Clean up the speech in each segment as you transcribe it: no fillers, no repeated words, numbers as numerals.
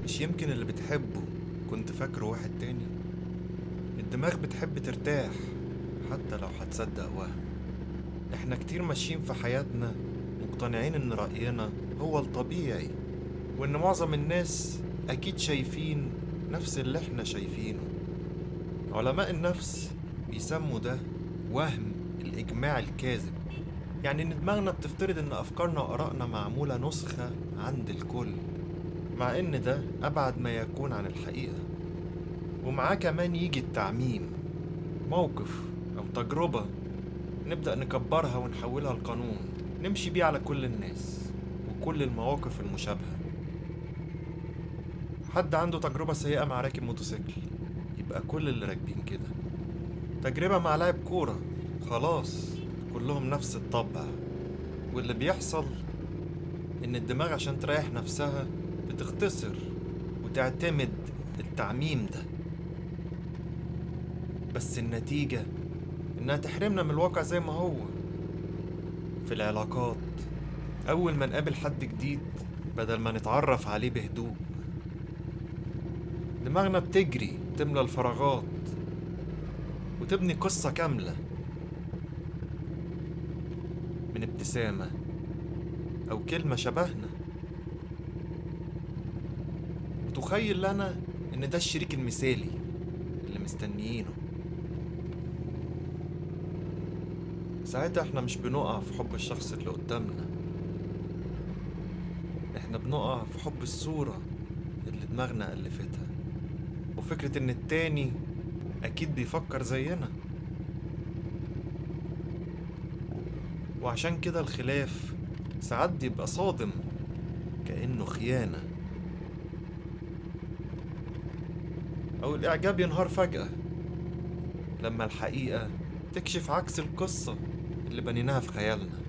مش يمكن اللي بتحبه كنت فاكره واحد تاني؟ الدماغ بتحب ترتاح حتى لو هتصدق وهم. احنا كتير ماشيين في حياتنا مقتنعين ان رأينا هو الطبيعي، وان معظم الناس اكيد شايفين نفس اللي احنا شايفينه. علماء النفس بيسموا ده وهم الإجماع الكاذب، يعني ان دماغنا بتفترض ان افكارنا وآرائنا معمولة نسخة عند الكل، مع ان ده ابعد ما يكون عن الحقيقة. ومعاه كمان يجي التعميم، موقف او تجربة نبدأ نكبرها ونحولها لقانون نمشي بيه على كل الناس وكل المواقف المشابهة. حد عنده تجربة سيئة مع راكب موتوسيكل، يبقى كل اللي راكبين كده. تجربة مع لاعب كورة، خلاص كلهم نفس الطبع. واللي بيحصل إن الدماغ عشان تريح نفسها بتختصر وتعتمد التعميم ده، بس النتيجة إنها تحرمنا من الواقع زي ما هو. في العلاقات، أول ما نقابل حد جديد بدل ما نتعرف عليه بهدوء، دماغنا بتجري تملى الفراغات وتبني قصة كاملة من ابتسامة أو كلمة شبهنا، وتخيل لنا إن ده الشريك المثالي اللي مستنيينه. ساعتها احنا مش بنقع في حب الشخص اللي قدامنا، احنا بنقع في حب الصورة اللي دماغنا ألفتها، وفكرة إن التاني أكيد بيفكر زينا. وعشان كده الخلاف ساعات بيبقى صادم كأنه خيانة، أو الإعجاب ينهار فجأة لما الحقيقة تكشف عكس القصة اللي بنيناها في خيالنا.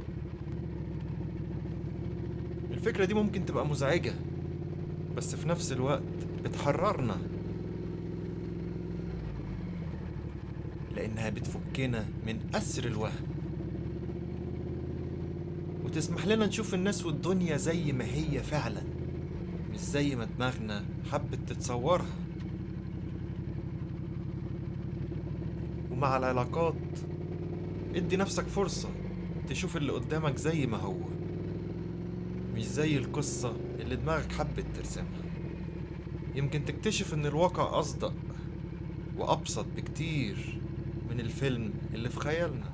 الفكرة دي ممكن تبقى مزعجة، بس في نفس الوقت بتحررنا، لأنها بتفكنا من أسر الوهم وتسمح لنا نشوف الناس والدنيا زي ما هي فعلا، مش زي ما دماغنا حبت تتصورها. ومع العلاقات، ادي نفسك فرصة تشوف اللي قدامك زي ما هو، مش زي القصة اللي دماغك حبت ترسمها. يمكن تكتشف ان الواقع أصدق وأبسط بكتير من الفيلم اللي في خيالنا.